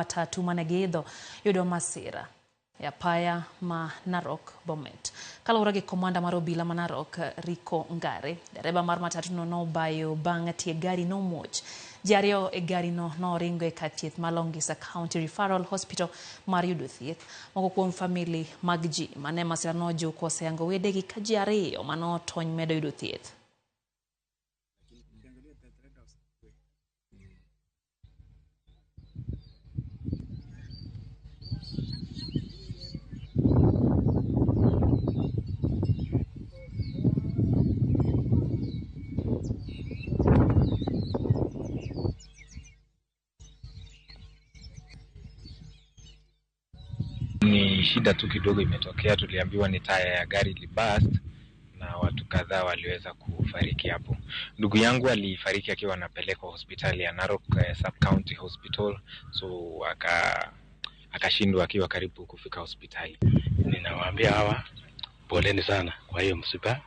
Matatu mane giidho yudo masira e apaya ma Narok Bomet. Kaluwore gi komanda mar obila ma Narok, Rico Ngare, dereba mar matatu no nobayo bang' tie gari nomuoch. Ji ariyo e gari no noringo e kar thieth ma Longisa County Referral Hospital mar yudo thieth. Moko kuom famili mag ji mane masira nojuko oseyango wedegi ka ji ariyo manotony medo yudo thieth. Ni shida tu kidogo imetokea, tuliambiwa ni taya ya gari iliburst na watu kadhaa waliweza kufariki hapo. Ndugu yangu alifariki akiwa anapelekwa hospitali ya Narok Sub County Hospital, so akashindwa akiwa karibu kufika hospitali. Ninawaambia hawa poleni sana kwa hiyo msiba.